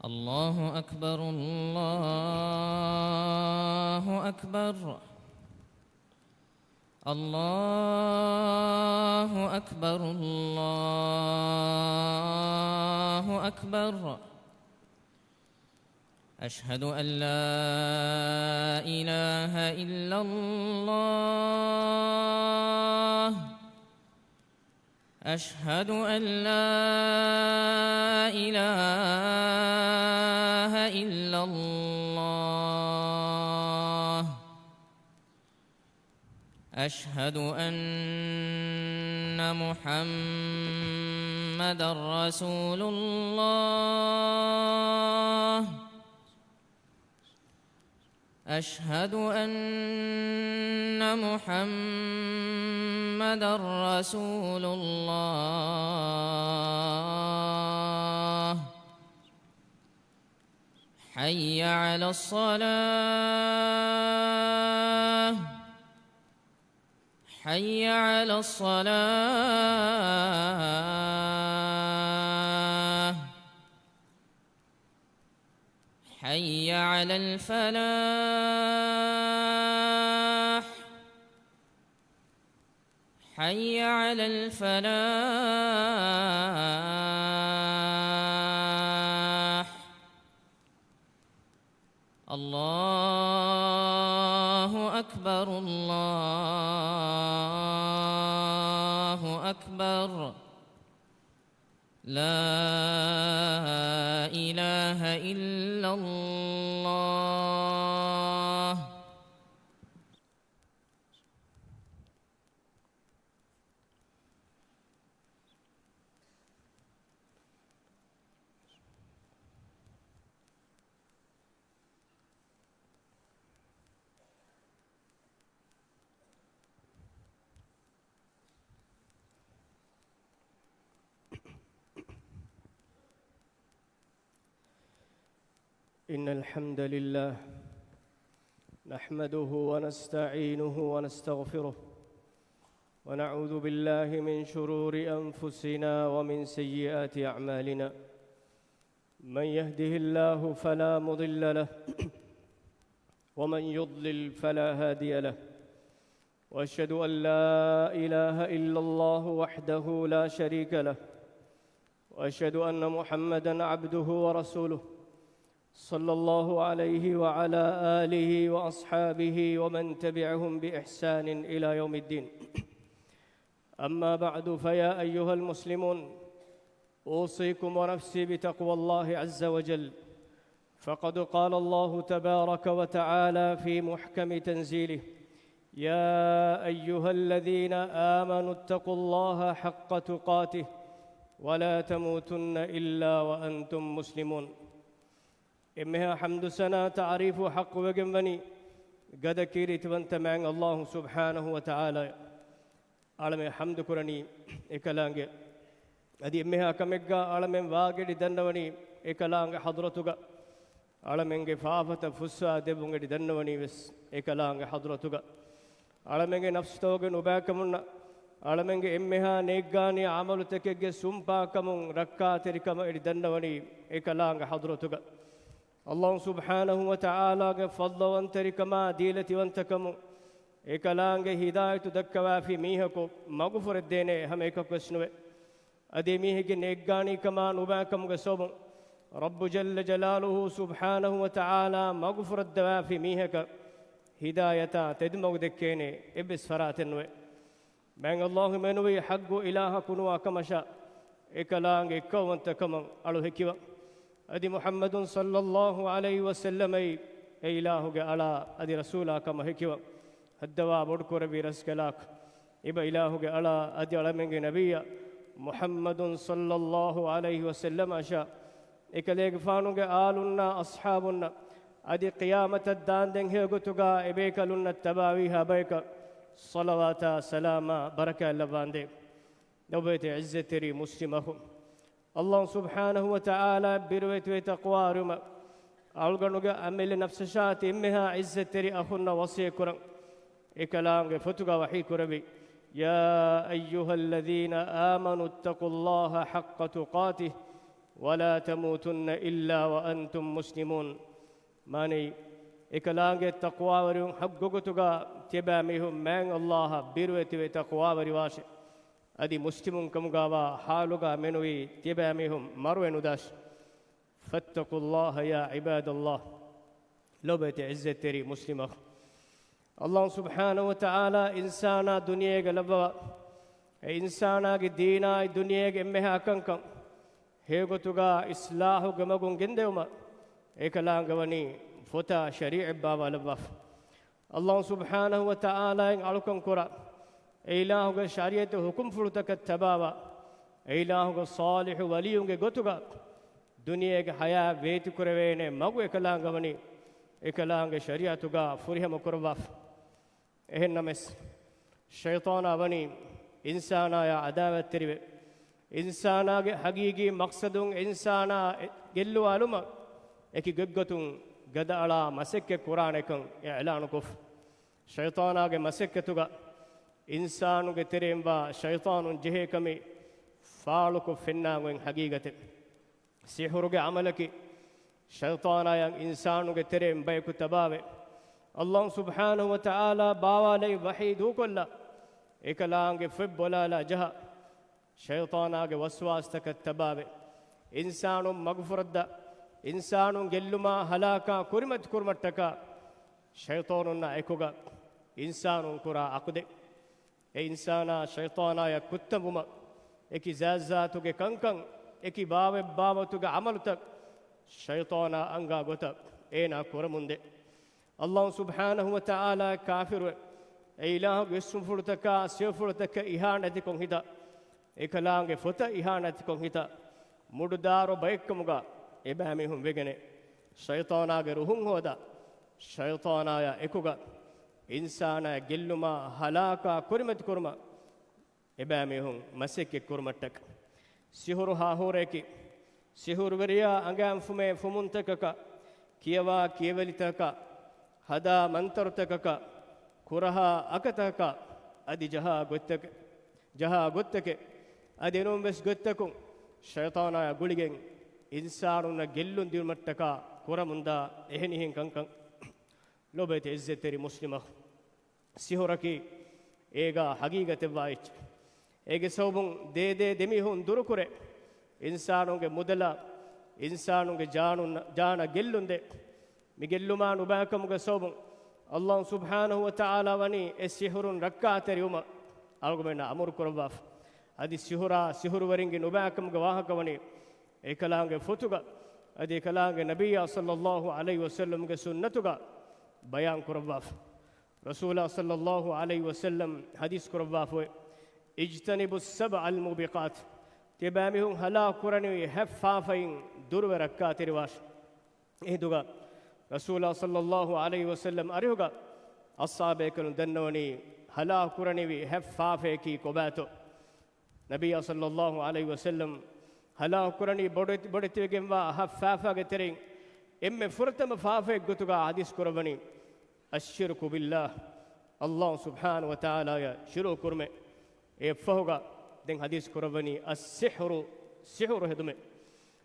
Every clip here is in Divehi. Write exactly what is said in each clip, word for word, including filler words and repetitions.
الله أكبر، الله أكبر، الله أكبر، الله أكبر. أشهد أن لا إله إلا الله. أشهد أن لا إله إلا الله. أشهد أن محمدا رسول الله. أشهد أن محمدا رسول الله. حي على الصلاة. حي على الصلاة. حي على الفلاح. حي على الفلاح. الله أكبر، الله أكبر. لا إله إلا الله. إن الحمد لله نحمده ونستعينه ونستغفره، ونعوذ بالله من شرور أنفسنا ومن سيئات أعمالنا. من يهده الله فلا مضل له، ومن يضلل فلا هادي له. وأشهد أن لا إله إلا الله وحده لا شريك له، وأشهد أن محمدا عبده ورسوله، صلى الله عليه وعلى آله وأصحابه ومن تبعهم بإحسان إلى يوم الدين. أما بعد، فيا أيها المسلمون، أوصيكم ونفسي بتقوى الله عز وجل. فقد قال الله تبارك وتعالى في محكم تنزيله: يا أيها الذين آمنوا اتقوا الله حق تقاته ولا تموتن إلا وأنتم مسلمون. އެންމެހާ ޙަމްދު ސަނާ ތަޢުރީފު ޙައްޤުވެގެންވަނީ ގަދަކީރިތިވަންތަ މާތް ﷲ ސުބްޙާނަހޫ ވަތަޢާލާއަށް. އަޅަމެން ޙަމްދު ކުރަނީ އެކަލާނގެ. އަދި އެންމެހާ ކަމެއްގާ އަޅަމެން ވާގިޑި ދަންނަވަނީ އެކަލާނގެ ޙަޟްރަތުގަ. އަޅަމެންގެ ފާފަތައް ފުއްސާ ދެއްވުން އެޑި ދަންނަވަނީ ވެސް އެކަލާނގެ ޙަޟްރަތުގަ. އަޅަމެންގެ ނަފްސުތަކުގެ ނުބައިކަމުންނަށް، އަޅަމެންގެ އެންމެހާ ނޭއްގާނީ ޢަމަލުތަކެއްގެ ސުންޕާކަމުން ރައްކާތެރިކަމަށް އެޑި ދަންނަވަނީ އެކަލާނގެ ޙަޟްރަތުގަ. ﷲ ސުބްޙާނަހޫ ވަތަޢާލާގެ ފަޟްލުވަންތެރިކަމާ ދީލަތިވަންތަކަމުން އެކަލާނގެ ހިދާޔަތު ދައްކަވާފި މީހަކު މަގުފުރެއްދޭނެ ހަމަ އެކަކުވެސް ނުވޭ. އަދި މީހެއްގެ ނޭއްގާނީކަމާ ނުބައިކަމުގެ ސަބަބުން ރައްބު ޖައްލަ ޖަލާލުހޫ ސުބްޙާނަހޫ ވަތަޢާލާ މަގުފުރެއްދަވާފި މީހަކަށް ހިދާޔަތާ ތެދުމަގު ދެއްކޭނެ އެއްވެސް ފަރާތެއް ނުވޭ. މާތް ﷲ މެނުވީ ޙައްޤު އިލާހަކު ނުވާ ކަމަށާ، އެކަލާނގެ އެއްކައުވަންތަކަމަށް އަޅު ހެކިވަން. އަދި މުޙައްމަދު ޞައްލައްލާހު ޢަލައިހި ވަސައްލަމައީ އެ އިލާހުގެ އަޅާ އަދި ރަސޫލާކަމަށް ހެކިވަން. ހައްދަވާ ބޮޑުކުރެއްވި ރަސްކަލާކޮ، އެބަ އިލާހުގެ އަޅާ އަދި އަޅަމެންގެ ނަބިއްޔާ މުޙައްމަދު ޞައްލައްލާހު ޢަލައިހި ވަސައްލަމައަށާ، އެކަލޭގެފާނުގެ އާލުންނާ އަޞްޙާބުންނަށް އަދި ޤިޔާމަތަށް ދާންދެން ހެޔޮގޮތުގާ އެބޭކަލުންނަށް ތަބާވީހާ ބަޔަކަށް ޞަލަވާތާ ސަލާމާ ބަރަކާތް ލައްވާނދޭ. ލޮބުވެތި ޢިއްޒަތްތެރި މުސްލިމް އަޚުން، ﷲ ސުބްޙާނަހޫ ވަތަޢާލާ ބިރުވެތިވެ ތަޤްވާ އުރުމަށް އަޅުގަނޑުގެ އަމިއްލަ ނަފްސަށާ ތި އެންމެހާ ޢިއްޒަތްތެރި އަޚުންނަށް ވަޞިއްޔަތް ކުރަން. އެކަލާނގެ ފޮތުގަ ވަޙީ ކުރެއްވި، يا أيها الذين آمنوا اتقوا الله حق تقاته ولا تموتن إلا وأنتم مسلمون. މާނައީ، އެކަލާނގެ ތަޤްވާވެރިވުން ޙައްޤުގޮތުގަ ތިޔަބައިމީހުން މާތް ﷲ އަށް ބިރުވެތިވެ ތަޤްވާވެރިވާށެ. އަދި މުސްލިމުން ކަމުގައިވާ ޙާލުގަ މެނުވީ ތިޔަބައިމީހުން މަރުވެ ނުދާށެ. فاتقوا الله يا عباد الله. ލޯބިވެތި ޢިއްޒަތްތެރި މުސްލިމް އަޚް، ﷲ ސުބްޙާނަހޫ ވަތަޢާލާ އިންސާނާ ދުނިޔޭގަ ލައްވަވާ، އެ އިންސާނާގެ ދީނާއި ދުނިޔޭގެ އެންމެހާ ކަންކަން، ހެޔޮގޮތުގަ އިޞްލާޙުގެ މަގުން ގެންދެވުމަށް، އެކަލާނގެ ވަނީ ފޮތާ ޝަރީޢަތް ބާވާލައްވާފަ. ﷲ ސުބްޙާނަހޫ ވަތަޢާލާއިން އަޅުކަން ކުރާ، އެ އިލާހުގެ ޝަރީޢަތު ޙުކުމްފުޅުތަކަށް ތަބާވާ، އެ އިލާހުގެ ޞާލިޙު ވަލިއްޔުންގެ ގޮތުގަ ދުނިޔޭގެ ޙަޔާތް ވޭތުކުރެވޭނެ މަގު އެކަލާނގެ ވަނީ، އެކަލާނގެ ޝަރީޢަތުގަ ފުރިހަމަ ކުރައްވާފަ. އެހެންނަމަވެސް، ޝައިޠާނާ ވަނީ އިންސާނާޔާ ޢަދާވަތްތެރިވެ، އިންސާނާގެ ޙަޤީޤީ މަޤްޞަދުން އިންސާނާ ގެއްލުވާލުމަށް އެކި ގޮތްގޮތުން ގަދައަޅާ މަސައްކަތް ކުރާނެކަން އިޢުލާނުކޮށްފަ. ޝައިޠާނާގެ މަސައްކަތުގަ އިންސާނުގެ ތެރެއިންވާ ޝައިޠާނުން ޖެހޭ ކަމެއް ފާޅުކޮށް ފެންނާން އޮތް ޙަޤީޤަތެއް. ސިޙުރުގެ ޢަމަލަކީ، ޝައިޠާނާޔަށް އިންސާނުގެ ތެރެއިން ބަޔަކު ތަބާވެ، ﷲ ސުބްޙާނަހޫ ވަތަޢާލާ ބާވާލައި ވަޙީ ދޫކޮށްލާ، އެކަލާނގެ ފޮތް ބޮލާލާ ޖަހާ، ޝައިޠާނާގެ ވަސްވާސްތަކަށް ތަބާވެ، އިންސާނުން މަގުފުރައްދާ، އިންސާނުން ގެއްލުމާ ހަލާކާ ކުރިމަތި ކުރުމަށްޓަކާ، ޝައިޠާނުންނާ އެކުގަ އިންސާނުން ކުރާ ޢަޤުދެއް. އެ އިންސާނާ ޝައިޠާނާޔަށް ކުއްތަންވުމަށް، އެކި ޒާތްޒާތުގެ ކަންކަން، އެކި ބާވަތްބާވަތުގެ ޢަމަލުތައް ޝައިޠާނާ އަންގާ ގޮތަށް އޭނާ ކުރަމުންދޭ. ﷲ ސުބްޙާނަހޫ ވަތަޢާލާ ކާފިރުވެ، އެ އިލާހުގެ އިސްމުފުޅުތަކާ ސިފަފުޅުތަކަށް އިހާނެތިކޮށް ހިތާ، އެކަލާނގެ ފޮތަށް އިހާނެތިކޮށް ހިތާ، މުޑުދާރު ބައެއްކަމުގަ އެބައިމީހުން ވެގެނެ، ޝައިޠާނާގެ ރުހުން ހޯދާ، ޝައިޠާނާޔާ އެކުގަ އިންސާނާ ގެއްލުމާ ހަލާކާ ކުރިމަތި ކުރުމަށް އެބައިމީހުން މަސައްކަތް ކުރުމަށްޓަކަ. ސިޙުރު ހާހޫރަޔަކީ، ސިޙުރުވެރިޔާ އަނގައިން ފުމޭ ފުމުންތަކަކަށް، ކިޔަވާ ކިޔެވެލިތަކަކަށް، ހަދާ މަންތަރުތަކަކަށް، ކުރަހާ އަކަތަކަކަށް، އަދި ޖަހާ ގޮތްތަކެއް، ޖަހާ ގޮތްތަކެއް، އަދި އެނޫން ވެސް ގޮތްތަކުން ޝައިޠާނާޔާ ގުޅިގެން އިންސާނުންނަށް ގެއްލުން ދިނުމަށްޓަކާ ކުރަމުންދާ އެހެނިހެން ކަންކަން. ލޯބިވެތި ޢިއްޒަތްތެރި މުސްލިމް އަޚް، ސިޙުރަކީ އޭގާ ޙަޤީޤަތެއްވާ އެއްޗެއް. އޭގެ ސަބަބުން ދޭދޭ ދެމީހުން ދުރުކުރޭ، އިންސާނުންގެ މުދަލާ، އިންސާނުންގެ ޖާނުން، ޖާނަށް ގެއްލުންދޭ. މި ގެއްލުމާ ނުބައިކަމުގެ ސަބަބުން ﷲ ސުބްޙާނަހޫ ވަތަޢާލާ ވަނީ އެ ސިޙުރުން ރައްކާތެރިވުމަށް އަޅުގަމެންނަށް އަމުރު ކުރައްވާފަ. އަދި ސިޙުރާ ސިޙުރުވެރިންގެ ނުބައިކަމުގެ ވާހަކަ ވަނީ އެކަލާނގެ ފޮތުގަ، އަދި އެކަލާނގެ ނަބިއްޔާ ޞައްލައްލާހު ޢަލައިހި ވަސައްލަމްގެ ސުންނަތުގަ ބަޔާން ކުރައްވާފަ. ރަސޫލާ ޞައްލައްލާހު ޢަލައިހި ވަސައްލަމް ޙަދީޘް ކުރައްވާފައި، اجتنبوا السبع الموبقات، ތިޔަބައިމީހުން ހަލާކު ކުރަނިވި ހަތް ފާފައިން ދުރުވެ ރައްކާތެރިވާށި. އެހިނދުގަ ރަސޫލާ ޞައްލައްލާހު ޢަލައިހި ވަސައްލަމް އަރިހުގަ އަޞްޙާބޭކަލުން ދަންނަވަނީ ހަލާކު ކުރަނިވި ހަތް ފާފަޔަކީ ކޮބާތޯ؟ ނަބިއްޔާ ޞައްލައްލާހު ޢަލައިހި ވަސައްލަމް ހަލާކު ކުރަނީ ބޮޑެތި، ބޮޑެތިވެގެންވާ ހަތް ފާފާގެ ތެރެއިން އެންމެ ފުރަތަމަ ފާފައެއް ގޮތުގަ ޙަދީޘް ކުރައްވަނީ، الشرك بالله، ﷲ ސުބްޙާނަހޫ ވަތަޢާލާޔަށް ޝިރުކު ކުރުމެއް. އެއަށްފަހުގަ ދެން ޙަދީޘް ކުރައްވަނީ، السحر، ސިޙުރު ހެދުމެއް.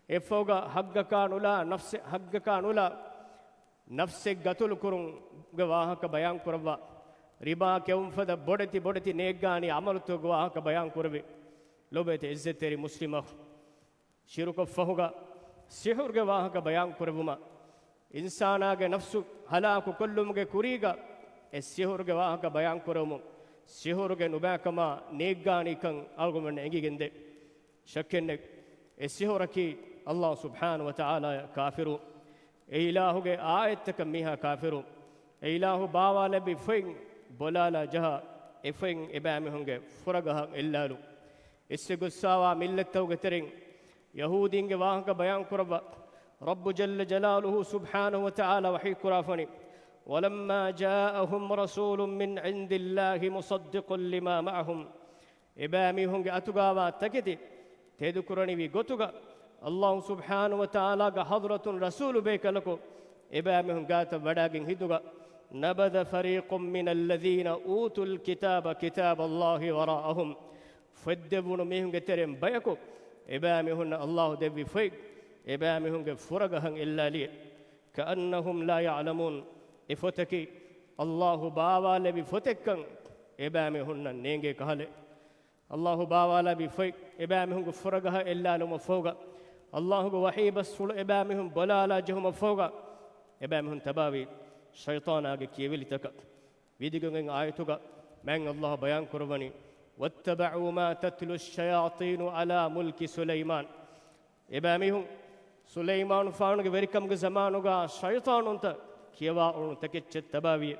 އެއަށްފަހުގަ ޙައްޤަކާ ނުލާ، ނަފްސެއް ޙައްޤަކާ ނުލާ، ނަފްސެއް ގަތުލު ކުރުމުގެ ވާހަކަ ބަޔާން ކުރައްވާ، ރިބާ ކެއުން ފަދަ ބޮޑެތި ބޮޑެތި ނޭއްގާނީ ޢަމަލުތަކުގެ ވާހަކަ ބަޔާން ކުރެވި. ލޯބިވެތި ޢިއްޒަތްތެރި މުސްލިމް އަޚް، ޝިރުކަށްފަހުގަ ސިޙުރުގެ ވާހަކަ ބަޔާން ކުރެއްވުމަށް، އިންސާނާގެ ނަފްސު ހަލާކު ކޮށްލުމުގެ ކުރީގަ އެ ސިޙުރުގެ ވާހަކަ ބަޔާން ކުރެވުމުން، ސިޙުރުގެ ނުބައިކަމާ ނޭއްގާނީކަން އަޅުގަނޑުމެންނަށް އެނގިގެންދޭ. ޝައްކެއްނެތް، އެ ސިޙުރަކީ ﷲ ސުބްޙާނަހޫ ވަތަޢާލާޔަށް ކާފިރު، އެ އިލާހުގެ އާޔަތްތަކަށް މީހާ ކާފިރު، އެ އިލާހު ބާވާލެއްވި ފޮތް ބޮލާލާ ޖަހާ، އެ ފޮތް އެބައިމީހުންގެ ފުރަގަހަށް އެއްލާލު. އެއްސެއް ގޮއްސާވާ މިއްލަތްތަކުގެ ތެރެއިން ޔަހޫދީންގެ ވާހަކަ ބަޔާން ކުރައްވާ، ރައްބު ޖައްލަ ޖަލާލުހޫ ސުބްޙާނަހޫ ވަތަޢާލާ ވަޙީ ކުރާފަނި، ولما جاءهم رسول من عند الله مصدق لما معهم. އެބައިމީހުންގެ އަތުގައިވާ ތަކެތި ތެދުކުރަނިވި ގޮތުގަ، ﷲ ސުބްޙާނަހޫ ވަތަޢާލާގެ ޙަޟްރަތުން ރަސޫލު ބޭކަލަކު އެބައިމީހުން ގާތަށް ވަޑާގެން ހިނދުގަ، نبذ فريق من الذين أوتوا الكتاب كتاب الله وراءهم. ފޮތްދެއްވުނު މީހުންގެ ތެރެއިން ބަޔަކު އެބައިމީހުންނަށް ﷲ ދެއްވި ފޮތް އެބައިމީހުންގެ ފުރަގަހަށް އެއްލާލިއެ. كأنهم لا يعلمون. އެ ފޮތަކީ ﷲ ބާވާލެއްވި ފޮތެއްކަން އެބައިމީހުންނަށް ނޭނގޭ ކަހަލަ. ﷲ ބާވާލެއްވި ފޮތް އެބައިމީހުންގެ ފުރަގަހަށް އެއްލާލުމަށްފަހުގަ، ﷲގެ ވަޙީ ބަސްފުޅު އެބައިމީހުން ބަލާލާ ޖެހުމަށްފަހުގަ، އެބައިމީހުން ތަބާވީ ޝައިޠާނާގެ ކިޔެވިލިތަކަށް. ވިދިގޮތް އާޔަތުގަ މާތް ﷲ ބަޔާން ކުރައްވަނީ، واتبعوا ما تتلو الشياطين على ملك سليمان. އެބައިމީހުން ސުލައިމާނުފާނުގެ ވެރިކަމުގެ ޒަމާނުގަ ޝައިޠާނުންތައް ކިޔަވާ އުޅުނު ތަކެއްޗެއް ތަބާވިއެ.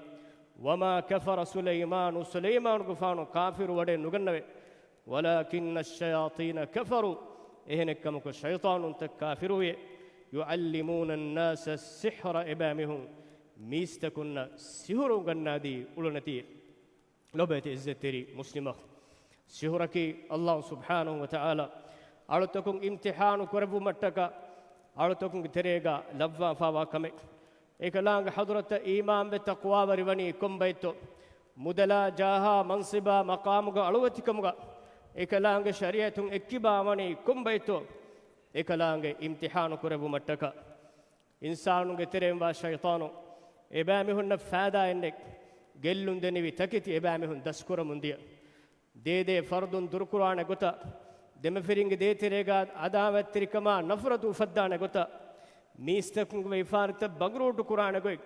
وما كفر سليمان، ސުލައިމާނުގެފާނު ކާފިރު ވަޑައެއް ނުގަންނަވޭ. ولكن الشياطين كفروا، އެހެނެއްކަމަކު ޝައިޠާނުންތައް ކާފިރުވިއެ. يعلمون الناس السحر، އެބައިމީހުން މީސްތަކުންނަށް ސިހުރު އުނގަންނާދީ އުޅުނެތީ. ލޮބުވެތި އިއްޒަތްތެރި މުސްލިމް އަޚް، ސިހުރަކީ ﷲ ސުބްޙާނަހޫ ވަތަޢާލާ އަޅުތަކުން އިމްތިޙާނު ކުރެއްވުމަށްޓަކާ އަޅުތަކުންގެ ތެރޭގަ ލައްވާފާވާ ކަމެއް. އެކަލާނގެ ޙަޟްރަތަށް އީމާންވެ ތަޤްވާވެރިވަނީ ކޮންބައެއްތޯ؟ މުދަލާ ޖާހާ މަންސިބާ މަޤާމުގަ އަޅުވެތިކަމުގަ އެކަލާނގެ ޝަރީޢަތުން އެއްކިބާވަނީ ކޮންބައެއްތޯ؟ އެކަލާނގެ އިމްތިޙާނު ކުރެއްވުމަށްޓަކާ. އިންސާނުންގެ ތެރެއިންވާ ޝައިޠާނު އެބައިމީހުންނަށް ފައިދާއެއްނެތް، ގެއްލުން ދެނިވި ތަކެތި އެބައިމީހުން ދަސްކުރަމުން ދިޔަ. ދޭދޭ ފަރުދުން ދުރުކުރާނެ ގޮތަށް، ދެމަފިރިންގެ ދޭތެރޭގަ އަދާވަތްތެރިކަމާ ނަފްރަތު އުފައްދާނެ ގޮތަށް، މީސްތަކުންގެ ވިޔަފާރިތައް ބަނގުރޫޓު ކުރާނެ ގޮތް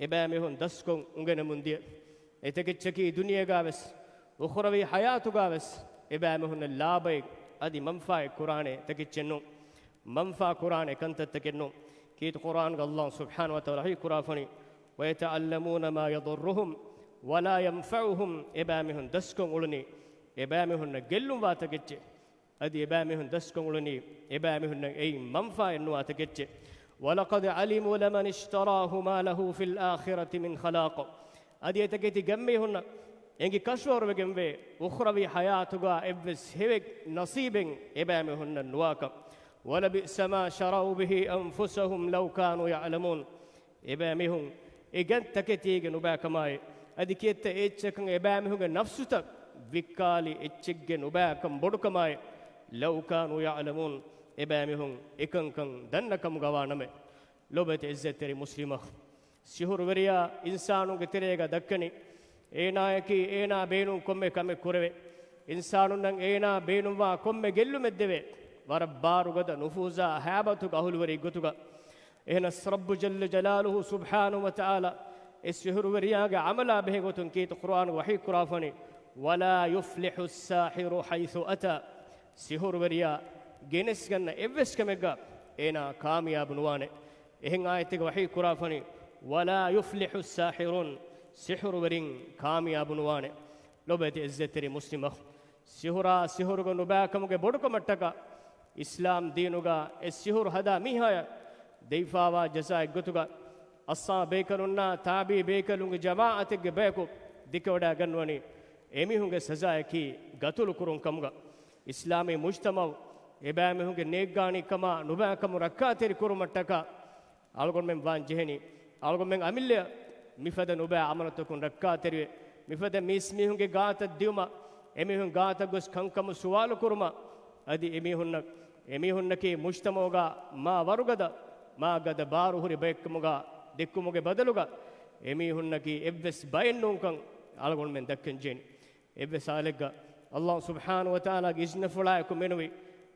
އެބައިމީހުން ދަސްކޮށް އުނގެނެމުން ދިޔަ. އެތަކެއްޗަކީ ދުނިޔޭގަވެސް، އުޚްރަވީ ޙަޔާތުގަވެސް އެބައިމީހުންނަށް ލާބައެއް އަދި މަންފާއެއް ކުރާނެ ތަކެއްޗެއް ނޫން. މަންފާ ކުރާނެ ކަންތައްތަކެއް ނޫން. ކީރިތި ޤުރްއާންގަ ﷲ ސުބްޙާނަހޫ ވަތަޢާލާ ވަޙީ ކުރާފަނީ، ويتعلمون ما يضرهم ولا ينفعهم، އެބައިމީހުން ދަސްކޮށް އުޅުނީ އެބައިމީހުންނަށް ގެއްލުންވާ ތަކެއްޗެއް. އަދި އެބައިމީހުން ދަސްކޮށް އުޅުނީ އެބައިމީހުންނަށް އެއިން މަންފާއެއް ނުވާ ތަކެއްޗެއް. ولقد علموا لمن اشتراه ما له في الآخرة من خلاق. އަދި އެތަކެތި ގަތްމީހުންނަށް އެނގި ކަށަވަރުވެގެންވޭ، އުޚްރަވީ ޙަޔާތުގަ އެއްވެސް ހެވެއް ނަސީބެއް އެބައިމީހުންނަށް ނުވާކަން. ولبئس ما شروا به أنفسهم لو كانوا يعلمون. އެބައިމީހުން އެ ގަތް ތަކެތީގެ ނުބައިކަމާއި، އަދި ކިއެއްތަ އެއްޗަކަށް އެބައިމީހުންގެ ނަފްސުތައް ވިއްކާލި އެއްޗެއްގެ ނުބައިކަން ބޮޑުކަމާއި، لو كانوا يعلمون، އެބައިމީހުން އެކަންކަން ދަންނަ ކަމުގަވާނަމޭ. ލޮބުވެތި އިއްޒަތްތެރި މުސްލިމް އަޚް، ސިހުރުވެރިޔާ އިންސާނުންގެ ތެރޭގަ ދައްކަނީ، އޭނާއަކީ އޭނާ ބޭނުން ކޮންމެ ކަމެއް ކުރެވޭ، އިންސާނުންނަށް އޭނާ ބޭނުންވާ ކޮންމެ ގެއްލުމެއް ދެވޭ، ވަރަށް ބާރުގަދަ ނުފޫޒާ ހައިބަތުގެ އަހުލުވެރިއެއްގޮތުގަ. އެހެނަސް ރައްބު ޖައްލަ ޖަލާލުހު ސުބްޙާނަހޫ ވަތަޢާލާ އެ ސިހުރުވެރިޔާގެ ޢަމަލާ ބެހޭގޮތުން ކީރިތި ޤުރްއާނުގަ ވަޙީ ކުރާފަނީ، ولا يفلح الساحر حيث أتى. ސިހުރުވެރިޔާ ގެނެސްގަންނަ އެއްވެސް ކަމެއްގަ އޭނާ ކާމިޔާބު ނުވާނެ. އެހެން އާޔަތެއްގަ ވަޙީ ކުރާފަނީ، ولا يفلح الساحرون، ސިހުރުވެރިން ކާމިޔާބު ނުވާނެ. ލޮބުވެތި އިއްޒަތްތެރި މުސްލިމް އަޚް، ސިހުރާ ސިހުރުގެ ނުބައިކަމުގެ ބޮޑުކަމަށްޓަކާ، އިސްލާމް ދީނުގަ އެ ސިހުރު ހަދާ މީހާޔަށް ދެވިފާވާ ޖަޒާއެއްގޮތުގަ، އައްސާ ބޭކަލުންނާ ތާބީ ބޭކަލުންގެ ޖަމާޢަތެއްގެ ބަޔަކު ދެކެވަޑައިގަންނަވަނީ، އެމީހުންގެ ސަޒާއަކީ ގަތުލު ކުރުން ކަމުގަ. އިސްލާމީ މުޖްތަމަޢު އެބައިމީހުންގެ ނޭއްގާނީކަމާ ނުބައިކަމު ރައްކާތެރި ކުރުމަށްޓަކާ، އަޅުގަނޑުމެން ވާން ޖެހެނީ، އަޅުގަނޑުމެން އަމިއްލަޔަށް މިފަދަ ނުބައި ޢަމަލުތަކުން ރައްކާތެރިވެ، މިފަދަ މީސްމީހުންގެ ގާތަށް ދިއުމަށް، އެމީހުން ގާތަށް ގޮސް ކަންކަމު ސުވާލު ކުރުމަށް، އަދި އެމީހުންނަށް، އެމީހުންނަކީ މުޖްތަމަޢުގަ މާ ވަރުގަދަ، މާ ގަދަ ބާރު ހުރި ބަޔެއްކަމުގަ ދެއްކުމުގެ ބަދަލުގަ، އެމީހުންނަކީ އެއްވެސް ބައެއް ނޫންކަން އަޅުގަނޑުމެން ދައްކަން ޖެހެނީ. އެއްވެސް ހާލެއްގަ ﷲ ސުބްޙާނަހޫ ވަތަޢާލާގެ އިޒްނަފުޅާއެކު މެނުވި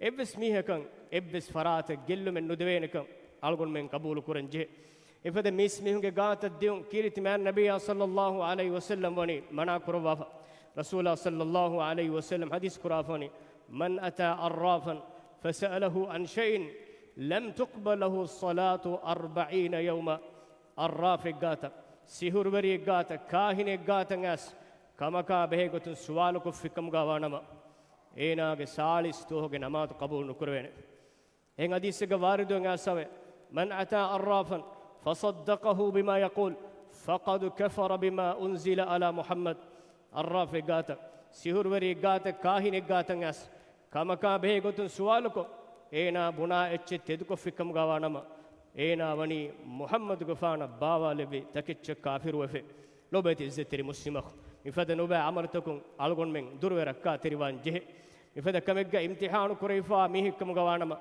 އެއްވެސް މީހަކަށް އެއްވެސް ފަރާތެއް ގެއްލުމެއް ނުދެވޭނެކަން އަޅުގަނޑުމެން ޤަބޫލު ކުރަން ޖެހޭ. އެފަދަ މީސްމީހުންގެ ގާތަށް ދިއުން ކީރިތި މާތް ނަބިއްޔާ ޞައްލައްލާހު ޢަލައިހި ވަސައްލަމް ވަނީ މަނާ ކުރައްވާފަ. ރަސޫލާ ޞައްލައްލާހު ޢަލައިހި ވަސައްލަމް ޙަދީޘް ކުރާފަނީ، من أتى عرافا فسأله عن شيء لم تقبل له الصلاة أربعين يوما. ޢައްރާފެއްގާތަށް، ސިހުރުވެރިއެއްގާތަށް، ކާހިނެއްގާތަށް އައިސް، ކަމަކާ ބެހޭގޮތުން ސުވާލުކޮށްފިކަމުގާ ވާނަމަ، އޭނާގެ ސާޅީސް ދުވަހުގެ ނަމާދު ޤަބޫލު ނުކުރެވޭނެ. އެހެން ޙަދީޘެއްގަ ވާރިދުވެ އައިސް އަވެ، من أتى عرافا فصدقه بما يقول فقد كفر بما أنزل على محمد. ޢައްރާފެއްގާތަށް، ސިހުރުވެރިއެއްގާތަށް، ކާހިނެއްގާތަށް އައިސް، ކަމަކާ ބެހޭ ގޮތުން ސުވާލުކޮށް، އޭނާ ބުނާ އެއްޗެއް ތެދުކޮށްފިކަމުގާ ވާނަމަ، އޭނާ ވަނީ މުޙައްމަދުގެފާނަށް ބާވާލެއްވި ތަކެއްޗަށް ކާފިރުވެފަ. ލޮބުވެތި އިއްޒަތްތެރި މުސްލިމް އަޚް، މިފަދަ ނުބައި ޢަމަލުތަކުން އަޅުގަނޑުމެން ދުރުވެ ރައްކާތެރިވާން ޖެހޭ. މިފަދަ ކަމެއްގަ އިމްތިޙާނު ކުރެވިފާ މީހެއްކަމުގަ ވާނަމަ،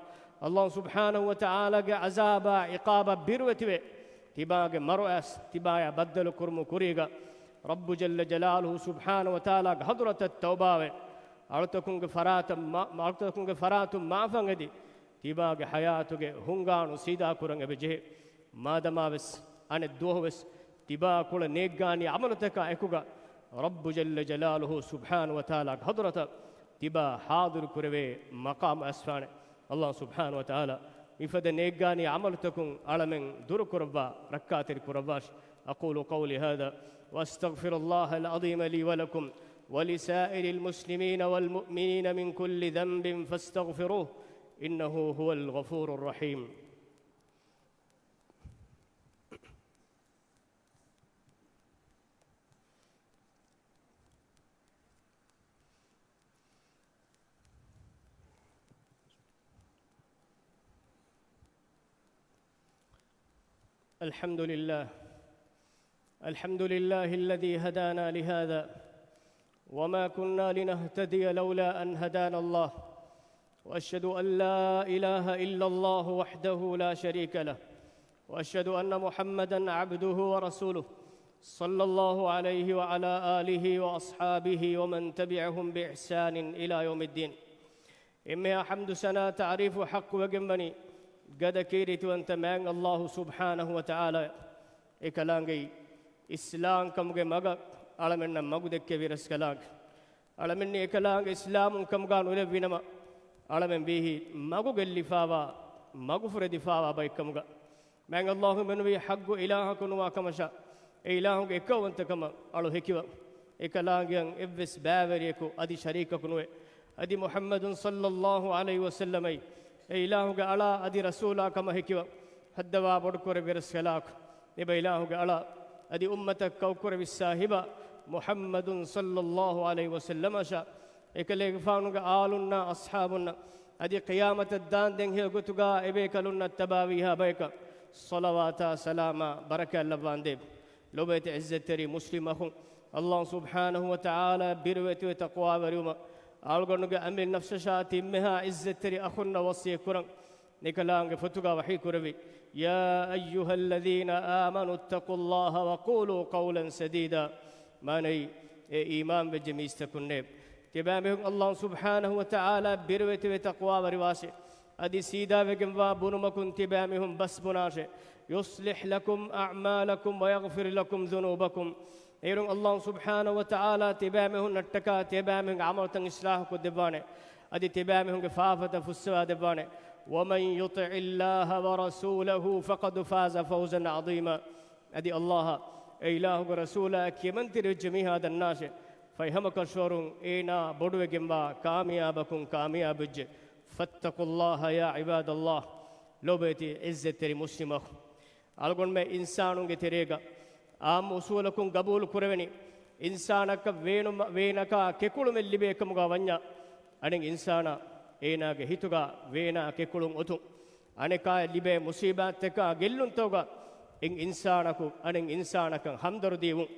ﷲ ސުބްޙާނަހޫ ވަތަޢާލާގެ ޢަޒާބާ ޢިޤާބާ ބިރުވެތިވެ، ތިބާގެ މަރު އައިސް ތިބާޔާ ބައްދަލު ކުރުމު ކުރީގަ، ރައްބު ޖައްލަ ޖަލާލުހޫ ސުބްޙާނަހޫ ވަތަޢާލާގެ ޙަޟްރަތަށް ތައުބާވެ، އަޅުތަކުންގެ ފަރާތަށް މަ-، އަޅުތަކުންގެ ފަރާތުން މާފަށް އެދި، ތިބާގެ ޙަޔާތުގެ ހުންގާނު ސީދާކުރަން އެބަޖެހޭ. މާދަމާވެސް އަނެއް ދުވަހުވެސް ތިބާ ކުޅަ ނޭއްގާނީ ޢަމަލުތަކާ އެކުގަ، ރައްބު ޖައްލަ ޖަލާލުހޫ ސުބްޙާނަހޫ ވަތަޢާލާގެ ޙަޟްރަތަށް ތިބާ ޙާޟިރު ކުރެވޭ މަޤާމު އައިސްފާނެ. ﷲ ސުބްޙާނަހޫ ވަތަޢާލާ މިފަދަ ނޭއްގާނީ ޢަމަލުތަކުން އަޅަމެން ދުރުކުރައްވާ، ރައްކާތެރި ކުރައްވާށި. أقول قولي هذا وأستغفر الله العظيم لي ولكم ولسائر المسلمين والمؤمنين من كل ذنب فاستغفروه إنه هو الغفور الرحيم. الحمد لله. الحمد لله الذي هدانا لهذا وما كنا لنهتدي لولا أن هدانا الله. وأشهد أن لا إله إلا الله وحده لا شريك له. وأشهد أن محمدا عبده ورسوله. صلى الله عليه وعلى آله وأصحابه ومن تبعهم بإحسان إلى يوم الدين. އެންމެހާ ޙަމްދު ސަނާ ތަޢުރީފު ޙައްޤުވެގެންވަނީ ގަދަ ކީރިތިވަންތަ މާތް ﷲ ސުބްޙާނަހޫ ވަތަޢާލާ. އެކަލާނގެ އިސްލާމްކަމުގެ މަގަށް އަޅަމެންނަށް މަގު ދެއްކެވި ރަސްކަލާނގެ. އަޅަމެންނީ އެކަލާނގެ އިސްލާމުން ކަމުގާ ނުލެއްވިނަމަ، އަޅަމެން ވީހި މަގު ގެއްލިފާވާ، މަގު ފުރެދިފާވާ ބައެއްކަމުގަ. މާތް ﷲ މެނުވީ ޙައްޤު އިލާހަކު ނުވާ ކަމަށާ، އެ އިލާހުގެ އެކައުވަންތަކަމަށް އަޅު ހެކިވަ. އެކަލާނގެއަށް އެއްވެސް ބައިވެރިޔަކު އަދި ޝަރީކަކު ނުވެ. އަދި މުޙައްމަދު ޞައްލައްލާހު ޢަލައިހި ވަސައްލަމައި އެ އިލާހުގެ އަޅާ އަދި ރަސޫލާ ކަމަށް ހެކިވަ. ހައްދަވާ ބޮޑުކުރެއްވި ރަސްކަލާކު. އެބަ އިލާހުގެ އަޅާ އަދި އުއްމަތަށް ކައުކުރެވިއްސާ ހިބާ މުޙައްމަދު ޞައްލައްލާހު ޢަލައިހި ވަސައްލަމަށާ، އެކަލޭގެފާނުގެ އާލުންނާ އަޞްޙާބުންނަށް އަދި ޤިޔާމަތަށް ދާންދެން ހެޔޮ ގޮތުގާ އެބޭކަލުންނަށް ތަބާވީހާ ބަޔަކަށް ޞަލަވާތާ ސަލާމާ ބަރަކާތް ލައްވާނދޭ. ލޮބުވެތި ޢިއްޒަތްތެރި މުސްލިމް އަޚުން، ﷲ ސުބްޙާނަހޫ ވަތަޢާލާ ބިރުވެތިވެ ތަޤްވާވެރިވުމަށް އަޅުގަނޑުގެ އަމިއްލަ ނަފްސަށާ ތިންމެހާ ޢިއްޒަތްތެރި އަޚުންނަށް ވަޞިއްޔަތް ކުރަން. އެކަލާނގެ ފޮތުގަ ވަޙީ ކުރެއްވި، يا أيها الذين آمنوا اتقوا الله وقولوا قولا سديدا. މާނައީ، އޭ އީމާންވެއްޖެ މީސްތަކުންނޭ، ތިބާމީހުން ﷲ ސުބްޙާނަހޫ ވަތަޢާލާ ބިރުވެތިވެ ތަޤްވާވެރިވާށޭ. އަދި ސީދާވެގެންވާ ބުނުމަކުން ތިބާމީހުން ބަސް ބުނާށޭ. يصلح لكم أعمالكم ويغفر لكم ذنوبكم. އޭރުން ﷲ ސުބްޙާނަހޫ ވަތަޢާލާ ތިބާމީހުންނަށްޓަކާ ތިބާމީހުންގެ ޢަމަލުތައް އިޞްލާޙު ކޮށްދެއްވާނެ. އަދި ތިބާމީހުންގެ ފާފަތައް ފުއްސަވާ ދެއްވާނެ. ومن يطع الله ورسوله فقد فاز فوزا عظيما. އަދި ﷲ އާ، އެ އިލާހުގެ ރަސޫލާ ކިޔަމަންތެރިވެއްޖެ މީހާ ދަންނާށޭ. ފަހެ ހަމަކަށަވަރުން އޭނާ ބޮޑުވެގެންވާ ކާމިޔާބަކުން ކާމިޔާބުވެއްޖެ. فاتقوا الله يا عباد الله. ލޯބިވެތި ޢިއްޒަތްތެރި މުސްލިމް އަޚުން، އަޅުގަނޑުމެން އިންސާނުންގެ ތެރޭގަ އާއްމު އުސޫލަކުން ގަބޫލު ކުރެވެނީ، އިންސާނަކަށް ވޭނުމަ-، ވޭނަކާ ކެކުޅުމެއް ލިބޭ ކަމުގަ ވަންޏާ، އަނެއް އިންސާނާ އޭނާގެ ހިތުގަ ވޭނާ ކެކުޅުން އޮތުން. އަނެކާއަށް ލިބޭ މުސީބާތްތަކާ ގެއްލުންތަކުގަ އެއް އިންސާނަކު އަނެއް އިންސާނަކަށް ހަމްދަރުދީވުން.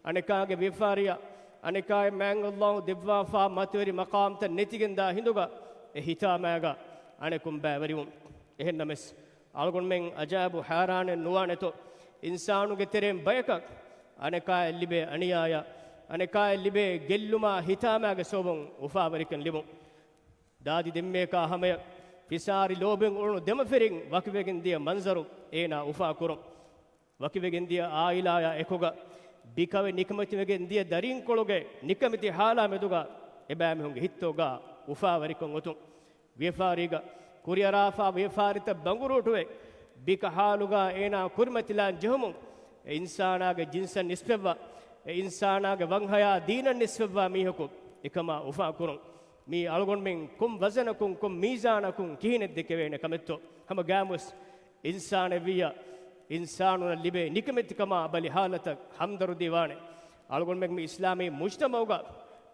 އަނެކާގެ ވިޔަފާރިއަށް އަނެކާއަށް މާތް ﷲ ދެއްވާފާ މަތިވެރި މަޤާމްތައް ނެތިގެންދާ ހިނދުގަ އެ ހިތާމައިގަ އަނެކުން ބައިވެރިވުން. އެހެންނަމަވެސް، އަޅުގަނޑުމެން އަޖައިބު ހައިރާނެއް ނުވާނެތޯ، އިންސާނުގެ ތެރެއިން ބަޔަކަށް އަނެކާއަށް ލިބޭ އަނިޔާޔާ، އަނެކާއަށް ލިބޭ ގެއްލުމާ ހިތާމައިގެ ސަބަބުން އުފާވެރިކަން ލިބުން. ދާދި ދެންމެއަކާ ހަމަޔަށް ފިސާރި ލޯބިން އުޅުނު ދެމަފިރިން ވަކިވެގެން ދިޔަ މަންޒަރު އޭނާ އުފާކުރުން. ވަކިވެގެންދިޔަ އާއިލާޔާ އެކުގަ ބިކަވެ ނިކަމެތިވެގެން ދިޔަ ދަރީންކޮޅުގެ ނިކަމެތި ހާލާ މެދުގަ އެބައިމީހުންގެ ހިތްތަކުގަ އުފާވެރިކަން އޮތުން. ވިޔަފާރީގަ ކުރިއަރާފާ ވިޔަފާރިތައް ބަނގުރޫޓުވެ، ބިކަހާލުގަ އޭނާ ކުރިމަތިލާން ޖެހުމުން، އެ އިންސާނާގެ ޖިންސަށް ނިސްބަތްވާ، އެ އިންސާނާގެ ވަންހަޔާ ދީނަށް ނިސްބަތްވާ މީހަކު އެކަމާ އުފާކުރުން. މީ އަޅުގަނޑުމެން ކޮން ވަޒަނަކުން، ކޮން މީޒާނަކުން ކިހިނެއް ދެކެވޭނެ ކަމެއްތޯ؟ ހަމަ ގާމުވެސް އިންސާނެއްވިއްޔާ، އިންސާނުންނަށް ލިބޭ ނިކަމެތިކަމާ ބަލި ހާލަތަށް ހަމްދަރުދީ ވާނެ. އަޅުގަނޑުމެން މި އިސްލާމީ މުޖްތަމައުގަ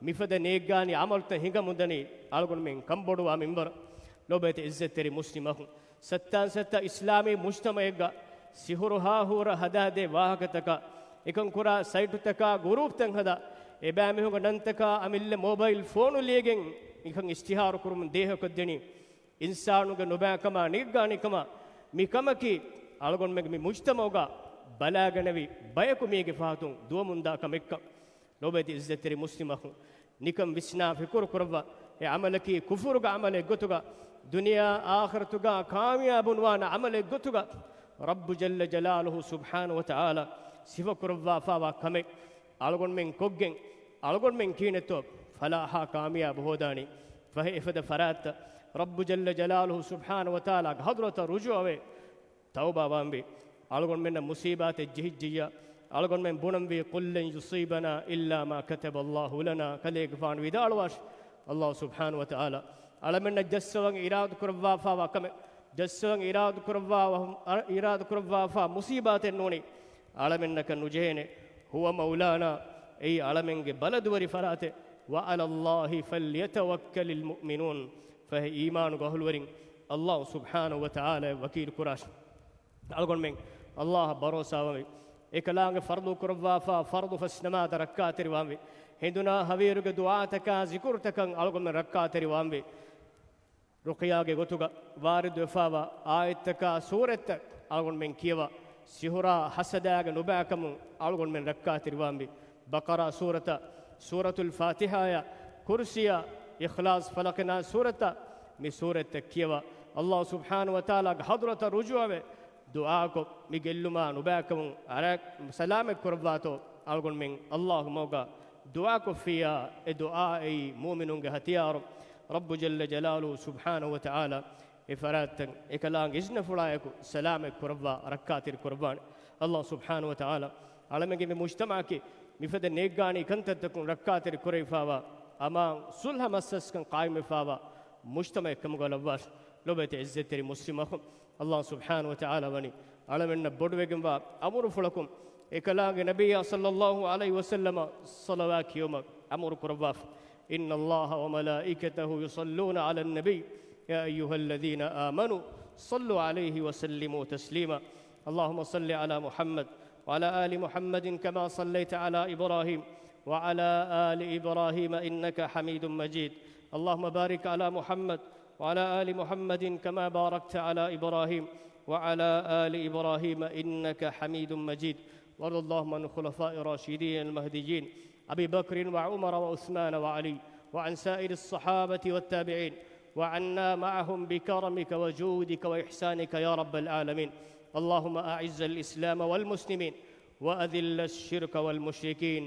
މިފަދަ ނޭއްގާނީ ޢަމަލުތައް ހިނގަމުންދަނީ އަޅުގަނޑުމެން ކަންބޮޑުވާ މިންވަރަށް. ލޯބިވެތި ޢިއްޒަތްތެރި މުސްލިމް އަޚުން، ސައްތާން ސައްތަ އިސްލާމީ މުޖްތަމައެއްގަ ސިހުރު ހާހޫރަ ހަދާދޭ ވާހަކަތަކާ، އެކަން ކުރާ ސައިޓުތަކާ ގުރޫޕްތައް ހަދާ، އެބައިމީހުންގެ ނަންތަކާ އަމިއްލަ މޯބައިލް ފޯނު ލިޔެގެން މިކަން އިޝްތިހާރު ކުރުމުން ދޭހަކޮށްދެނީ، އިންސާނުގެ ނުބައިކަމާ ނިއްގާނިކަމާ މިކަމަކީ، އަޅުގަނޑުމެން މި މުޖްތަމަޢުގަ ބަލާގަނެވި ބަޔަކު މީގެ ފަހަތުން ދުވަމުންދާ ކަމެއްކަން. ލޯބިވެތި އިއްޒަތްތެރި މުސްލިމް އަޚުން، ނިކަން ވިސްނާ ފިކުރު ކުރައްވާ، އެ ޢަމަލަކީ ކުފުރުގެ ޢަމަލެއްގޮތުގަ، ދުނިޔެއާ އާޚިރަތުގަ ކާމިޔާބުނުވާނެ ޢަމަލެއްގޮތުގަ، ރައްބު ޖައްލަ ޖަލާލުހު ސުބްޙާނަހު ވަތަޢާލާ ސިފަކުރައްވާފާވާ ކަމެއް އަޅުގަނޑުމެން ކޮށްގެން، އަޅުގަނޑުމެން ކިހިނެއްތޯ ފަލާޙާ ކާމިޔާބު ހޯދާނީ؟ ފަހެ އެފަދަ ފަރާތްތައް ރައްބު ޖައްލަ ޖަލާލުހު ސުބްޙާނަހު ވަތަޢާލާގެ ޙަޟްރަތަށް ރުޖޫޢަވެ، ތައުބާވާންވީ. އަޅުގަނޑުމެންނަށް މުޞީބާތެއް ޖެހިއްޖިއްޔާ، އަޅުގަނޑުމެން ބުނަންވީ، "قل لن يصيبنا إلا ما كتب الله لنا." ކަލޭގެފާނު ވިދާޅުވާށި، ﷲ ސުބްޙާނަހު ވަތަޢާލާ އަޅަމެންނަށް ޖައްސަވަން އިރާދަކުރައްވާފާވާ ކަމެއް، ޖައްސަވަން އިރާދަކުރައްވާ، އިރާދަކުރައްވާފާ މުޞީބާތެއް ނޫނީ އަޅަމެންނަކަށް ނުޖެހޭނެ. "هو مولانا." އެއީ އަޅަމެންގެ ބަލަދުވެރި ފަރާތެއް. "وعلى الله فليتوكل المؤمنون." ފަހެ އީމާނުގެ އަހުލުވެރިން ﷲ ސުބްޙާނަހު ވަތަޢާލާއަށް ވަކީލު ކުރާށި. އަޅުގަނޑުމެން ﷲއަށް ބަރޯސާވަންވީ. އެކަލާނގެ ފަރުޟު ކުރައްވާފާ ފަރުޟު ފަސް ނަމާދަށް ރައްކާތެރިވާންވީ. ހެނދުނާ ހަވީރުގެ ދުޢާތަކާ ޒިކުރުތަކަށް އަޅުގަނޑުމެން ރައްކާތެރިވާންވީ. ރުޤިޔާގެ ގޮތުގަ ވާރިދުވެފާވާ އާޔަތްތަކާ ސޫރަތްތައް އަޅުގަނޑުމެން ކިޔަވާ، ސިހުރާ ހަސަދާގެ ނުބައިކަމުން އަޅުގަނޑުމެން ރައްކާތެރިވާންވީ. ބަޤަރާ ސޫރަތާ، ސޫރަތުލް ފާތިޙާޔާ، ކުރުސިޔާ، އިޚްލާޞް، ފަލަޤި، ނާސް ސޫރަތާ، މި ސޫރަތްތައް ކިޔަވާ، ﷲ ސުބްޙާނަހު ވަތަޢާލާގެ ޙަޟްރަތަށް ރުޖޫޢަވެ، ދުޢާކޮށް، މި ގެއްލުމާ ނުބައިކަމުން އަރާ ސަލާމަތް ކުރައްވާތޯ އަޅުގަނޑުމެން ﷲ މަގުގަ ދުޢާކޮށްފިއްޔާ، އެ ދުޢާ އެއީ މުއުމިނުންގެ ހަތިޔާރު. ރައްބު ޖައްލަ ޖަލާލުހު ސުބްޙާނަހު ވަތަޢާލާ އެ ފަރާތްތައް އެކަލާނގެ އިޒްނަފުޅާއެކު ސަލާމަތް ކުރައްވާ، ރައްކާތެރި ކުރައްވާނެ. ﷲ ސުބްޙާނަހު ވަތަޢާލާ އަޅަމެންގެ މި މުޖްތަމަޢަކީ މިފަދަ ނޭއްގާނީ ކަންތައްތަކުން ރައްކާތެރި ކުރެވިފާވާ، އަމާން ޞުލްޙަ މަސްރަސްކަން ޤާއިމްވެފާވާ މުޖްތަމަޢެއް ކަމުގަ ލައްވާށި. ލޮބުވެތި އިއްޒަތްތެރި މުސްލިމް އަޚުން، ﷲ ސުބްޙާނަހު ވަތަޢާލާ ވަނީ އަޅަމެންނަށް ބޮޑުވެގެންވާ އަމުރުފުޅަކުން، އެކަލާނގެ ނަބިއްޔާ ޞައްލައްލާހު ޢަލައިހި ވަސައްލަމަ ޞަލަވާތް ކިޔުމަށް އަމުރު ކުރައްވާފަ. إن الله وملائكته يصلون على النبي يا أيها الذين آمنوا صلوا عليه وسلموا تسليما. اللهم صل على محمد وعلى آل محمد كما صليت على إبراهيم وعلى آل إبراهيم إنك حميد مجيد. اللهم بارك على محمد وعلى آل محمد كما باركت على إبراهيم وعلى آل إبراهيم إنك حميد مجيد. وارض اللهم عن الخلفاء الراشدين المهديين أبي بكر وعمر وعثمان وعلي وعن سائر الصحابة والتابعين وعنا معهم بكرمك وجودك وإحسانك يا رب العالمين. اللهم أعز الإسلام والمسلمين وأذل الشرك والمشركين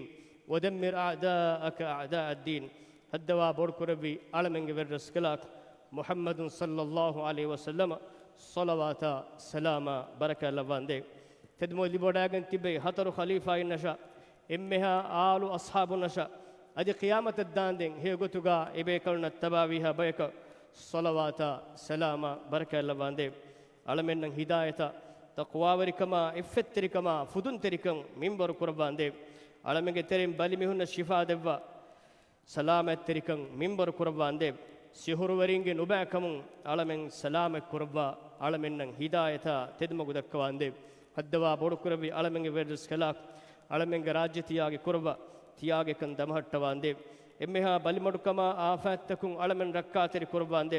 ودمر أعداءك أعداء الدين. ހައްދަވާ ބޮޑުކުރެއްވި އަޅަމެންގެ ވެރިރަސްކަލާކޮ މުޙައްމަދު ޞައްލައްލާހު ޢަލައިހި ވަސައްލަމަ ޞަލަވާތާ ސަލާމާ ބަރަކާތް ލައްވާނދޭ. ތެދުމަގު ލިބިވަޑައިގެން ތިއްބެވި ހަތަރު ޚަލީފާއިންނަށާ، އެންމެހާ އާލު އަޞްޙާބުންނަށާ، އަދި ޤިޔާމަތަށް ދާންދެން ހެޔޮގޮތުގަ އެބޭކަލުންނަށް ތަބާވީހާ ބަޔަކަށް ޞަލަވާތާ ސަލާމާ ބަރަކާތް ލައްވާނދޭ. އަޅަމެންނަށް ހިދާޔަތާ، ތަޤްވާވެރިކަމާ، ޢިއްފަތްތެރިކަމާ، ފުދުންތެރިކަން މިންވަރު ކުރައްވާނދޭ. އަޅަމެންގެ ތެރެއިން ބަލިމީހުންނަށް ޝިފާ ދެއްވާ، ސަލާމަތްތެރިކަން މިންވަރު ކުރައްވާނދޭ. ސިޙުރުވެރިންގެ ނުބައިކަމުން އަޅަމެން ސަލާމަތް ކުރައްވާ، އަޅަމެންނަށް ހިދާޔަތާ ތެދުމަގު ދައްކަވާނދޭ. ހައްދަވާ ބޮޑުކުރެއްވި އަޅަމެންގެ ވެރިރަސްކަލާކޮ، އަޅަމެންގެ ރާއްޖެ ތިޔާގި ކުރައްވާ، ތިޔާގިކަން ދަމަހައްޓަވާނދޭ. އެންމެހާ ބަލިމަޑުކަމާ، އާފާތްތަކުން އަޅަމެން ރައްކާތެރި ކުރައްވާނދޭ.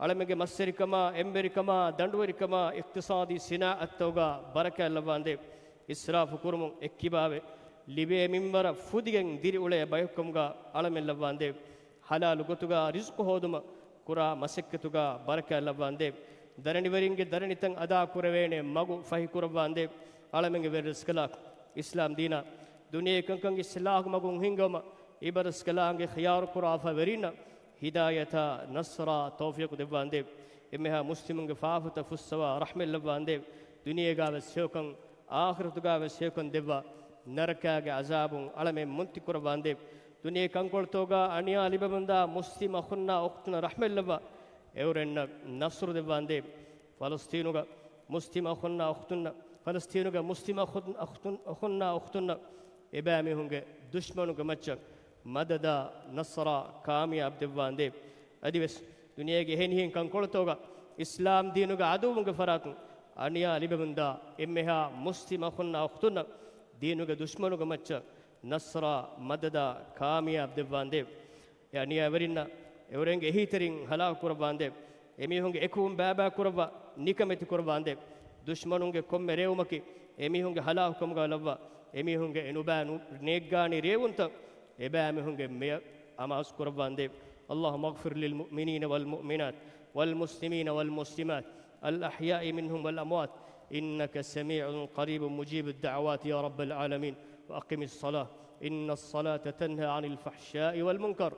އަޅަމެންގެ މައްސަރިކަމާ، އެންވެރިކަމާ، ދަނޑުވެރިކަމާ، އިޤްތިޞާދީ ސިނާޢަތްތަކުގަ ބަރަކާތް ލައްވާނދޭ. އިސްރާފު ކުރުމުން އެއްކިބާވެ، ލިބޭ މިންވަރަށް ފުދިގެން ދިރިއުޅޭ ބަޔަކުކަމުގަ އަޅަމެން ލައްވާނދޭ. ޙަލާލު ގޮތުގަ ރިޒްޤު ހޯދުމަށް ކުރާ މަސައްކަތުގަ ބަރަކާތް ލައްވާނދޭ. ދަރަނިވެރިންގެ ދަރަނިތައް އަދާ ކުރެވޭނެ މަގު ފަހި ކުރައްވާނދޭ. އަޅަމެންގެ ވެރިރަސްކަލާކޮ، އިސްލާމް ދީނާ ދުނިޔެ ކަންކަން އިޞްލާޙު މަގުން ހިންގަވުމަށް އިބަރަސްކަލާނގެ ޚިޔާރު ކުރާފަ ވެރިންނަށް ހިދާޔަތާ ނަޞްރާ ތައުފީޤު ދެއްވާނދޭ. އެންމެހާ މުސްލިމުންގެ ފާފަތައް ފުއްސަވާ ރަޙްމަތް ލައްވާނދޭ. ދުނިޔޭގާވެސް ހެޔޮކަން، އާޚިރަތުގާވެސް ހެޔޮކަން ދެއްވާ، ނަރަކާގެ ޢަޒާބުން އަޅަމެން މުންތި ކުރައްވާނދޭ. ދުނިޔެ ކަންކޮޅުތަކުގާ އަނިޔާ ލިބެމުންދާ މުސްލިމް އަޚުންނާ އުޚްތުންނަށް ރަޙްމަތް ލައްވާ، އެއުރެންނަށް ނަޞްރު ދެއްވާނދޭ. ފަލަސްޠީނުގަ މުސްލިމް އަޚުންނާ އުޚްތުންނަށް، ފަލަސްޠީނުގެ މުސްލިމް އަޚުން، އަޚުތުން، އަޚުންނާ އުޚްތުންނަށް އެބައިމީހުންގެ ދުޝްމަނުގެ މައްޗަށް މަދަދާ، ނަޞްރާ، ކާމިޔާބު ދެއްވާނދޭ. އަދިވެސް ދުނިޔޭގެ އެހެނިހެން ކަންކޮޅުތަކުގަ އިސްލާމް ދީނުގެ ޢަދުއްވުންގެ ފަރާތުން އަނިޔާ ލިބެމުންދާ އެންމެހާ މުސްލިމް އަޚުންނާ އުޚްތުންނަށް ދީނުގެ ދުޝްމަނުގެ މައްޗަށް ނަޞްރާ، މަދަދާ، ކާމިޔާބު ދެއްވާނދޭ. އެ އަނިޔާވެރިންނަށް އެއުރެންގެ އެހީތެރިން ހަލާކު ކުރައްވާނދޭ. އެމީހުންގެ އެކުވުން ބާބާ ކުރައްވާ ނިކަމެތި ކުރައްވާނދޭ. ދުޝްމަނުންގެ ކޮންމެ ރޭވުމަކީ އެމީހުންގެ ހަލާކުކަމުގަ ލައްވާ، އެމީހުންގެ އެނުބާ ނު-، ނޭއްގާނި ރޭވުންތައް އެބައިމީހުންގެ މެޔަށް އަމާޒު ކުރައްވާނދޭ. اللهم اغفر للمؤمنين والمؤمنات والمسلمين والمسلمات الأحياء منهم والأموات إنك سميع قريب مجيب الدعوات يا رب العالمين. وأقم الصلاة إن الصلاة تنهى عن الفحشاء والمنكر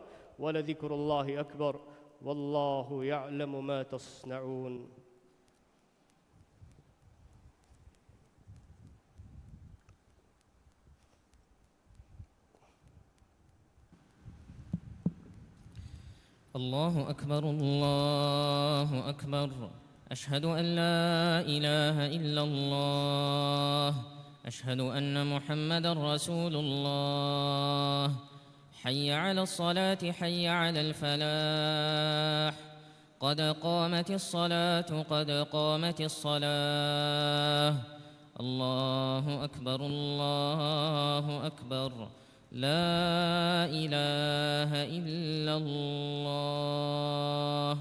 ولذكر الله أكبر والله يعلم ما تصنعون. الله أكبر، الله أكبر. أشهد أن لا إله إلا الله. أشهد أن محمدا رسول الله. حي على الصلاة، حي على الفلاح. قد قامت الصلاة، قد قامت الصلاة. الله أكبر، الله أكبر. لا إله إلا الله.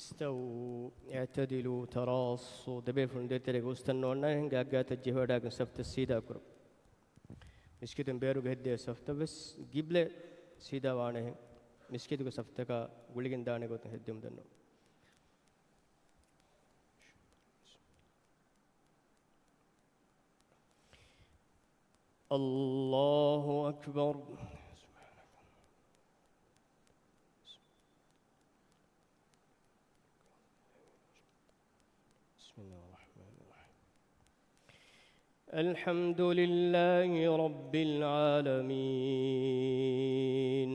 استووا، اعتدلوا، تراصوا. ދެބޭފުޅުން ދޭތެރޭގަ އުސްތަން ނޯންނާނެ ހިނގާ ގާތަށް ޖެހިވަޑާގެން ސަފްތައް ސީދާ ކުރުން. މިސްކިތުން ބޭރުގަ ހެއްދޭ ސަފްތައް ވެސް ގިބްލަ ސީދާ ވާނެހެން. މިސްކިތުގެ ސަފްތަކާ ގުޅިގެން ދާނެ ގޮތުން ހެއްދެމުން ދަންނަވަން. الله أكبر. بسم الله الرحمن الرحيم. الحمد لله رب العالمين.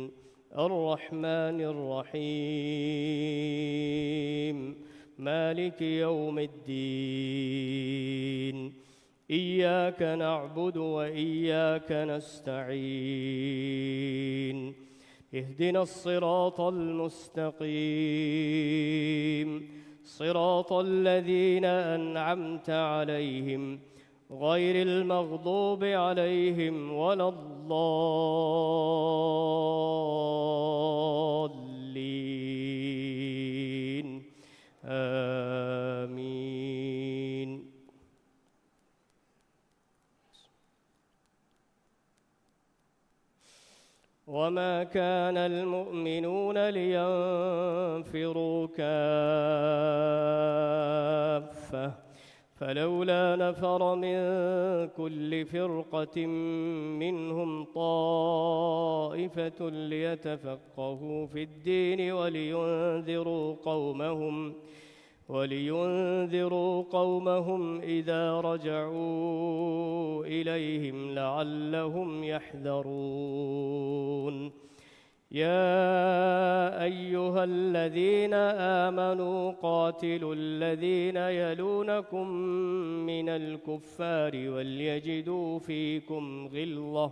الرحمن الرحيم. مالك يوم الدين. إياك نعبد وإياك نستعين. اهدنا الصراط المستقيم. صراط الذين أنعمت عليهم غير المغضوب عليهم ولا الضالين. آمين. وما كان المؤمنون لينفروا كافة فلولا نفر من كل فرقة منهم طائفة ليتفقهوا في الدين ولينذروا قومهم ولينذروا قومهم إذا رجعوا إليهم لعلهم يحذرون. يا أيها الذين آمنوا قاتلوا الذين يلونكم من الكفار وليجدوا فيكم غلظة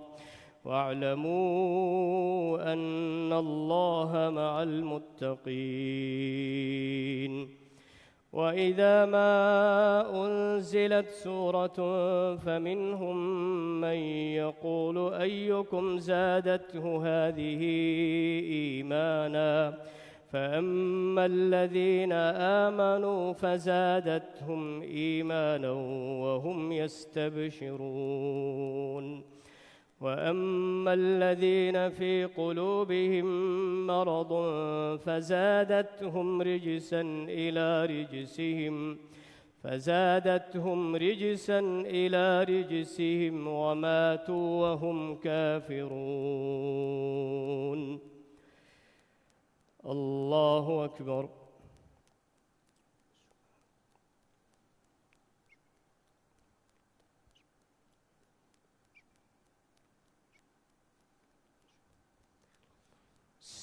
واعلموا أن الله مع المتقين. وإذا ما أنزلت سورة فمنهم من يقول أيكم زادته هذه إيمانا فأما الذين آمنوا فزادتهم إيمانا وهم يستبشرون. وأما الذين في قلوبهم مرض فزادتهم رجسا إلى رجسهم، فزادتهم رجسا إلى رجسهم وماتوا وهم كافرون. الله أكبر.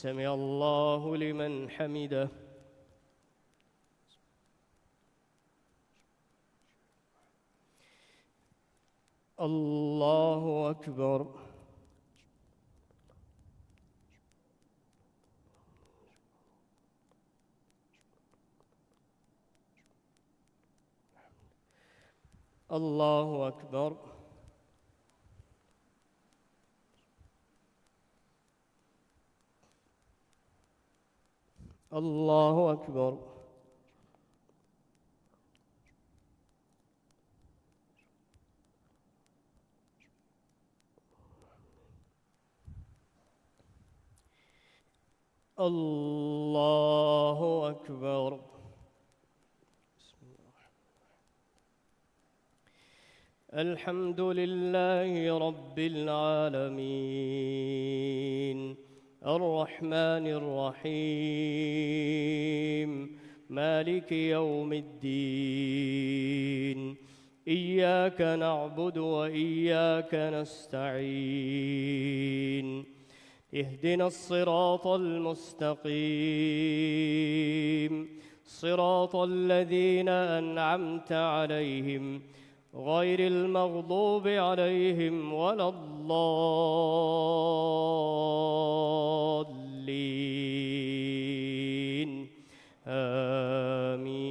سمع الله لمن حمده. الله أكبر. الله أكبر. الله أكبر. الله أكبر. الحمد لله رب العالمين. الرحمن الرحيم. مالك يوم الدين. إياك نعبد وإياك نستعين. اهدنا الصراط المستقيم. صراط الذين أنعمت عليهم غير المغضوب عليهم ولا الضالين. آمين.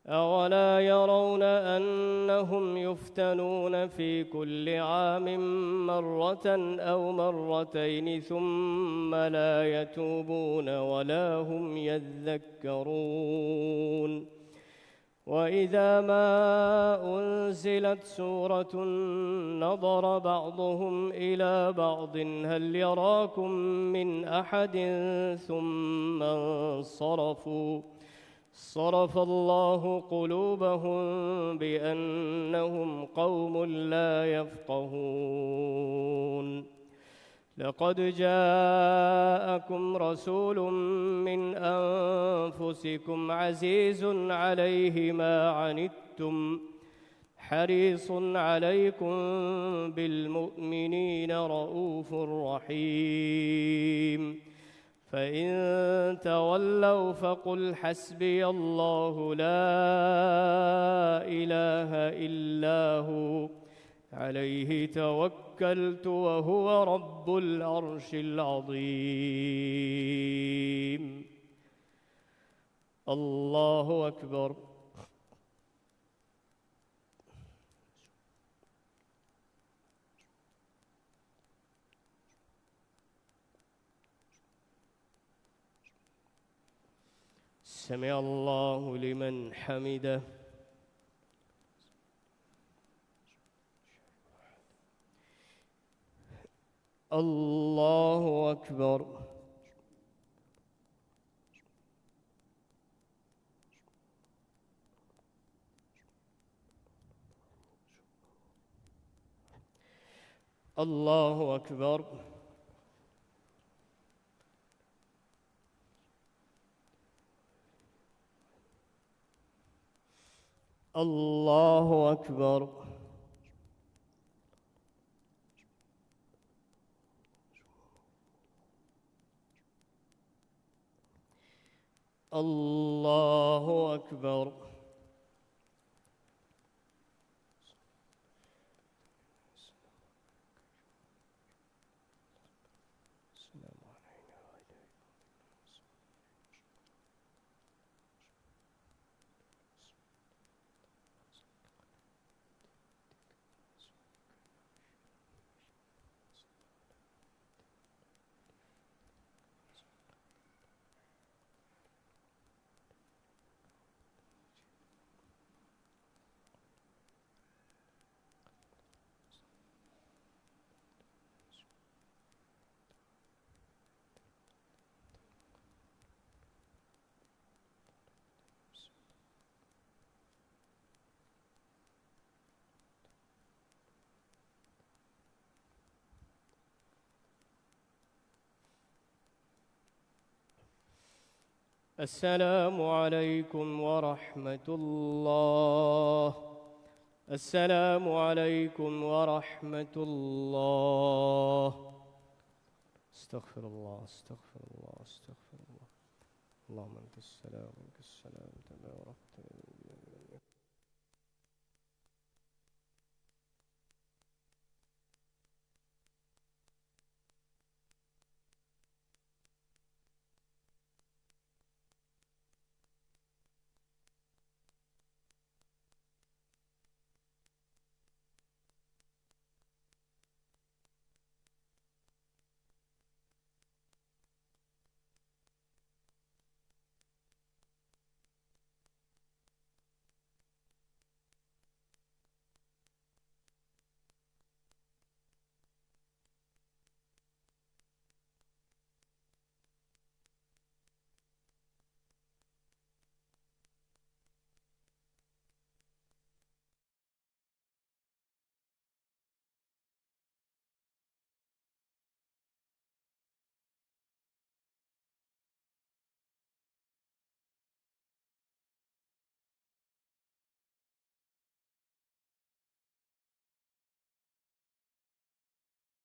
أولا يرون أنهم يفتنون في كل عام مرة أو مرتين ثم لا يتوبون ولا هم يذكرون. وإذا ما أنزلت سورة نظر بعضهم إلى بعض هل يراكم من أحد ثم انصرفوا. صرف الله قلوبهم بأنهم قوم لا يفقهون. لقد جاءكم رسول من أنفسكم عزيز عليه ما عنتم حريص عليكم بالمؤمنين رءوف رحيم. فإن تولوا فقل حسبي الله لا إله إلا هو عليه توكلت وهو رب العرش العظيم. الله أكبر. سمع الله لمن حمده. الله أكبر. الله أكبر. الله أكبر. الله أكبر. السلام عليكم ورحمة الله. السلام عليكم ورحمة الله. أستغفر الله، أستغفر الله، أستغفر الله. اللهم أنت السلام، منك السلام، تباركت يا ذا الجلال والإكرام.